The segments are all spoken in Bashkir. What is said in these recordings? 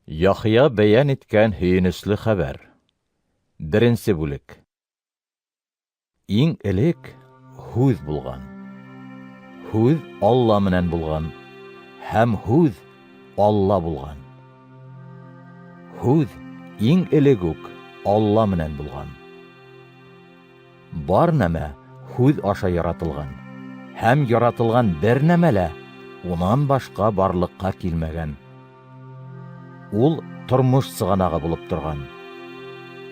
Яхъя бәйән иткән һөйөнөслө хәбәр. Беренсе бүлек. Иң элек Һүҙ булған. Һүҙ Алла менән булған, һәм Һүҙ Алла булған. Һүҙ иң элек үк Алла менән булған. Бар нәмә Һүҙ аша яратылған, һәм яратылған бер нәмә лә унан башҡа барлыҡҡа килмәгән. Ул тормош сығанағы булып торған.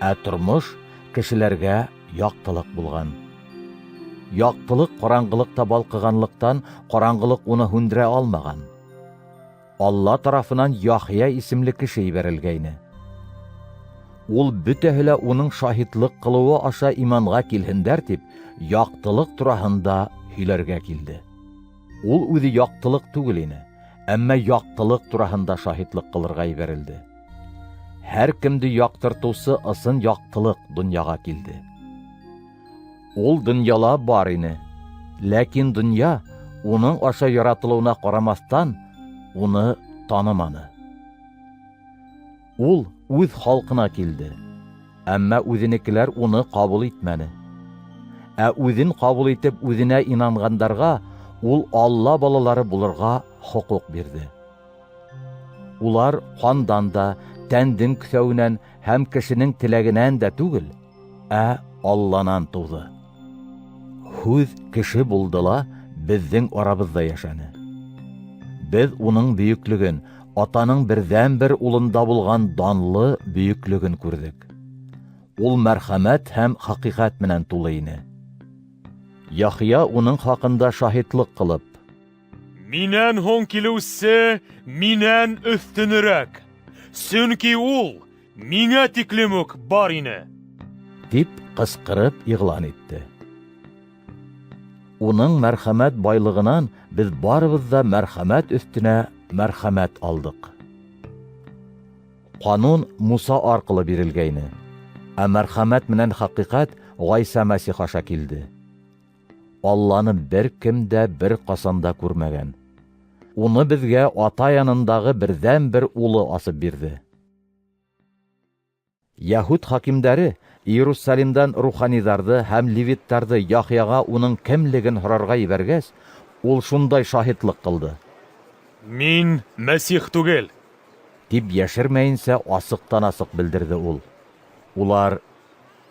Ә тормош кешеләргә яҡтылыҡ булған. Яҡтылыҡ ҡараңғылыҡта балҡығанлыҡтан, ҡараңғылыҡ уны һүндерә алмаған. Алла тарафынан Яхъя исемле кеше ебәрелгәйне. Ул бөтәһе лә уның шаһитлыҡ ҡылыуы аша иманға килһендәр дип, яҡтылыҡ тураһында һөйләргә килде. Ул үҙе яҡтылыҡ түгел ине, әмма яҡтылыҡ тураһында шаһитлыҡ ҡылырға ебәрелде. Һәр кемде яҡтыртыусы ысын яҡтылыҡ донъяға килде. Ул донъяла бар ине, ләкин донъя уның аша яратылыуына ҡарамаҫтан, уны таныманы. Ул үҙ халҡына килде, әмма үҙенекеләр уны ҡабул итмәне. Ә үҙен ҡабул итеп үҙенә инанғандарға ул Алла балалары булырға хоҡуҡ бирҙе. Улар ҡандан да, тәндең көҫәүенән һәм кешенең теләгенән дә түгел, ә Алланан тыуҙы. Һүҙ кеше булды ла беҙҙең арабыҙҙа йәшәне. Беҙ уның бөйөклөгөн, атаның берҙән-бер улында булған данлы бөйөклөгөн күрҙек. Ул мәрхәмәт һәм хәҡиҡәт менән тулы ине. Яхъя уның хаҡында шаһитлыҡ ҡылып: Минән һуң килеүсе минән өҫтөнөрәк, сөнки ул миңә тиклем үк бар ине. Дип ҡысҡырып иғлан итте. Уның мәрхәмәт байлығынан беҙ барыбыҙ ҙа мәрхәмәт өҫтөнә мәрхәмәт алдыҡ. Ҡанун Муса арҡылы бирелгәйне, ә мәрхәмәт менән хәҡиҡәт Ғайса Мәсих аша килде. Алланы бер кем дә бер ҡасан да күрмәгән. Уны беҙгә Ата янындағы берҙән-бер Улы асып бирҙе. Яһүд хакимдәре Иерусалимдан руханиҙарҙы һәм левиттарҙы Яхъяға уның кемлеген һорарға ебәргәс, ул шундай шаһитлыҡ ҡылды. Мин Мәсих түгел. Дип йәшермәйенсә асыҡтан-асыҡ белдерҙе ул. Улар: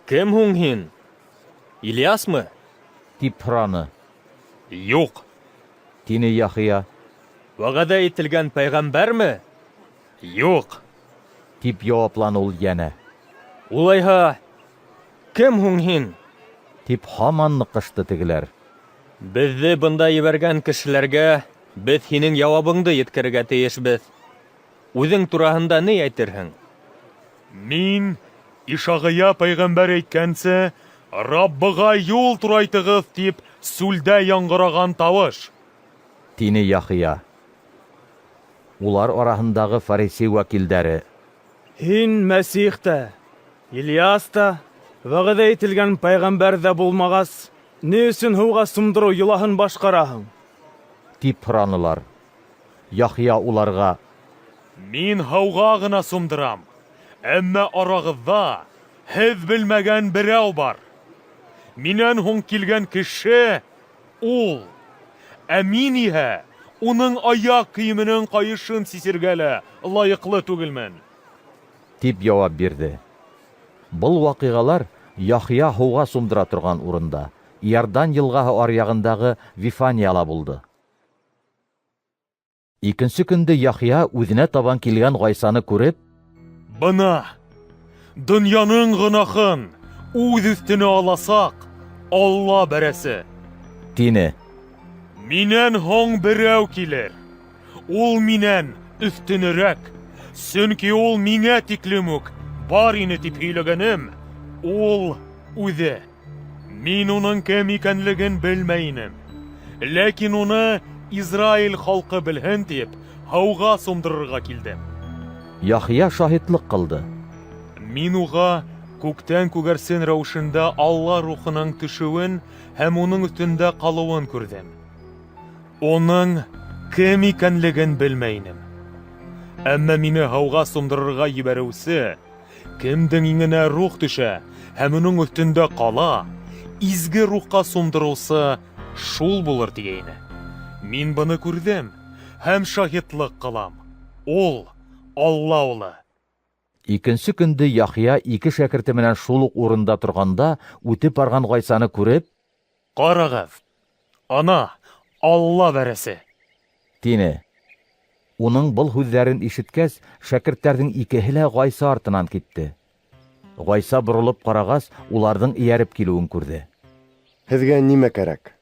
Кем һуң һин? Ильясмы? Дип һораны. Юҡ. Тине Яхъя. Вәғәҙә ителгән пәйғәмбәрме? Юҡ. Дип яуапланы ул йәнә. Улайһа, кем һуң һин? Дип һаман ныҡышты тегеләр. Беҙҙе бында ебәргән кешеләргә беҙ һинең яуабыңды еткерергә тейешбеҙ. Үҙең тураһында ни әйтерһең? Мин, Ишағыя пәйғәмбәр әйткәнсә, Раббыға юл турайтығыҙ, тип сүлдә яңғыраған тауыш. Тине Яхъя. Улар араһындағы фарисей вәкилдәре: Һин Мәсих тә, Ильяс та, вәғәҙә ителгән пәйғәмбәр ҙә булмағас, ни өсөн һыуға сумдырыу йолаһын башҡараһың? Тип һоранылар. Яхъя уларға: Мин һыуға ғына сумдырам, әммә арағыҙҙа һеҙ белмәгән берәү бар. Минән һуң килгән кеше ул. Ә мин иһә уның аяҡ кейеменең ҡайышын сисергә лә лайыҡлы түгелмен. Дип яуап бирҙе. Был ваҡиғалар Яхъя һыуға сумдыра торған урында, Иордан йылғаһы аръяғындағы Вифанияла булды. Икенсе көндө Яхъя үҙенә табан килгән Ғайсаны күреп: Бына донъяның гонаһын үҙ өҫтөнә аласаҡ Алла бәрәсе! Тине. Минән һуң берәү килер. Ул минән өҫтөнөрәк, сөнки ул миңә тиклем үк бар ине дип һөйләгәнем ул үҙе. Мин уның кем икәнлеген белмәй инем. Ләкин уны Израиль халҡы белһен дип, һыуға сумдырырға килдем. Яхъя шаһитлыҡ ҡылды. Мин уға күктән күгәрсен рәүешендә Алла рухының төшөүен һәм уның өҫтөндә ҡалыуын күрҙем. Уның кем икәнлеген белмәй инем. Әммә мине һыуға сумдырырға ебәреүсе, кемдең иңенә Рух төшә һәм уның өҫтөндә ҡала, Изге Рухҡа сумдырыусы шул булыр тигәйне. Мин быны күрҙем һәм шаһитлыҡ ҡылам. Ул Алла улы. Икенсе көндө Яхъя ике шәкерте менән шул уҡ урында торғанда, үтеп барған Ғайсаны күреп, Ҡарағыҙ, ана Алла бәрәсе! тине. Уның был һүҙҙәрен ишеткәс, шәкерттәрҙең икеһе лә Ғайса артынан китте. Ғайса боролоп ҡарағас, уларҙың эйәреп килеүен күрҙе. Һеҙгә нимә кәрәк?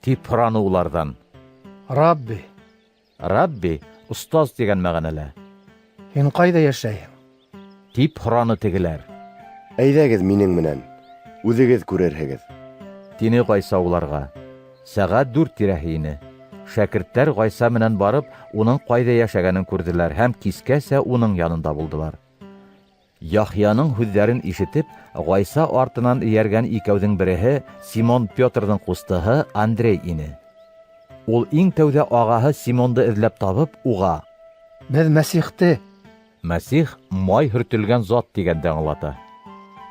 Тип һораны уларҙан. Рабби, Рабби, остаз тигән мәғәнәлә. һин ҡайҙа йәшәйһең? Тип һораны тегеләр. Әйҙәгеҙ минең менән, үҙегеҙ күрерһегеҙ. Тине Ғайса уларға. Сәғәт 4 тирәһе ине. Шәкерттәр Ғайса менән барып, уның ҡайҙа йәшәгәнен күрҙеләр һәм кискәсә уның янында булдылар. Яхъяның һүҙҙәрен ишетеп, Ғайса артынан эйәргән икәүҙең береһе Симон Петрҙың ҡустыһы Андрей ине. Ул иң тәүҙә ағаһы Симонды эҙләп табып, уға: Беҙ Мәсихте Мәсих май һөртөлгән зат тигәнде аңлата.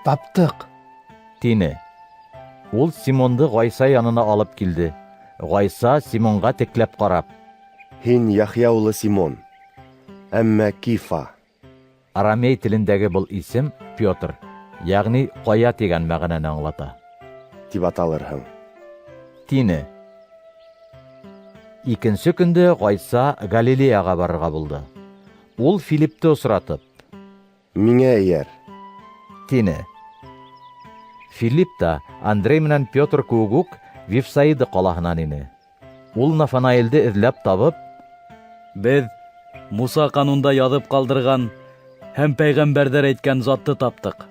таптыҡ. Тине. Ул Симонды Ғайса янына алып килде. Ғайса Симонға текләп ҡарап, Һин Яхъя улы Симон, әммә Кифа, арамей телендәге был исем Петр, ягъни ҡая тигән мәғәнәне аңлата. тип аталырһың. Тине. Икенсе көндө Ғайса Галилеяға барырға булды. Ул Филиппте осратып, Миңә эйәр. тине. Филипп та Андрей менән Петр кеүек үк Вифсаида ҡалаһынан ине. Ул Нафанаилде эҙләп табып, Беҙ Муса ҡанунда яҙып ҡалдырған һәм пәйғәмбәрҙәр әйткән затты таптыҡ.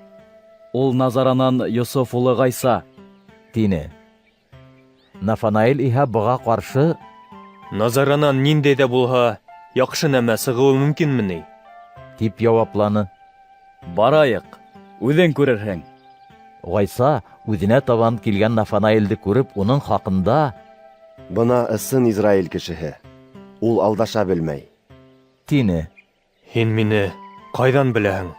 Ул Назаранан Йософ улы Ғайса. тине. Нафанаил иһә быға ҡаршы, Назаранан ниндәй ҙә булһа яҡшы нәмә сығыуы мөмкинме ни? тип яуапланы. Барайыҡ, үҙең күрерһең. Ғайса үҙенә табан килгән Нафанаилде күреп, уның хаҡында Бына ысын Израиль кешеһе. Ул алдаша белмәй. тине. Һин мине ҡайҙан беләһең?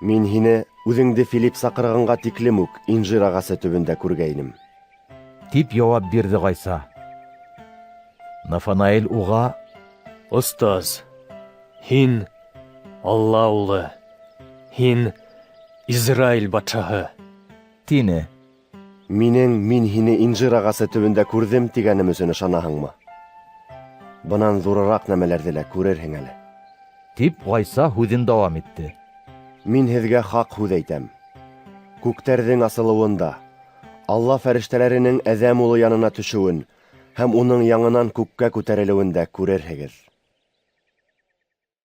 Мин һине үҙеңде Филипп саҡырғанға тиклем үк инжир ағасы төбөндә күргәйнем. Тип яуап бирҙе Ғайса. Нафанаил уға: Остаз, һин Алла улы, һин Израиль батшаһы. тине. Минең мин һине инжир ағасы төбөндә күрҙем тигәнем өсөн ышанаһыңмы? Бынан ҙурыраҡ нәмәләрҙе лә күрерһең әле. Тип Ғайса һүҙен дауам итте. Мин һеҙгә хаҡ һүҙ әйтәм. Күктәрҙең асылыуын да, Алла фәрештәләренең Әҙәм улы янына төшөүен һәм уның яңынан күккә күтәрелеүен дә күрерһегеҙ.